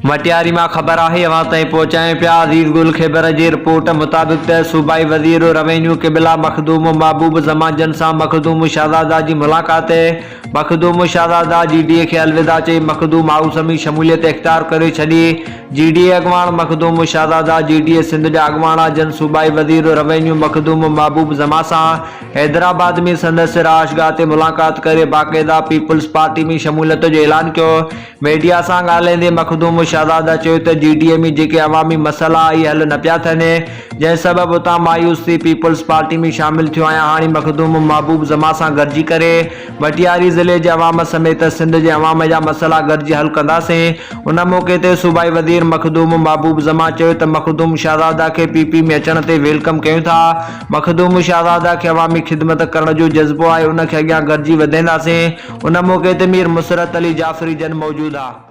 مٽياري مان خبر آهي اوهان تائين پهچايون پيا عزيز گل خيبر جي رپورٽ مطابق ته صوبائي وزير روينيو قبلا مخدوم محبوب زمان جن سان مخدوم شهزاده جي ملاقات مخدوم شهزاده جي ڊي اي کي الوداع چئي مخدوم هائوس ۾ شموليت اختيار ڪري ڇڏي جي ڊي اي اڳواڻ مخدوم شهزاده جي ڊي اي سنڌ جا اڳواڻ جن صوبائي وزير روينيو مخدوم محبوب زمان سان حيدرآباد ۾ سندس رهائشگاهه تي ملاقات ڪري باقاعده پيپلز پارٽي ۾ شموليت جو اعلان ڪيو. ميڊيا سان ڳالهائيندي مخدوم شهزاده چيو ته جي ڊي اي ۾ جيڪي عوامي مسئلا اهي حل نه پيا ٿين جنهن سبب اتان مايوس ٿي پيپلز پارٽي ۾ شامل ٿيو آهيان هاڻي مخدوم محبوب زمان سان گڏجي ڪري مٽياري ضلعي جي عوام سميت سنڌ جي عوام جا مسئلا گڏجي حل ڪنداسين ان موقعي تي صوبائي وزير مخدوم محبوب زمان چيو ته مخدوم شهزاده کي پي پي ۾ اچڻ تي welcome ڪيون ٿا مخدوم شهزاده کي عوامي خدمت ڪرڻ جو جذبو آهي ان کي اڳيان گڏجي وڌائينداسين ان موقعي تي مير مسرت علي جعفري جن موجود ها.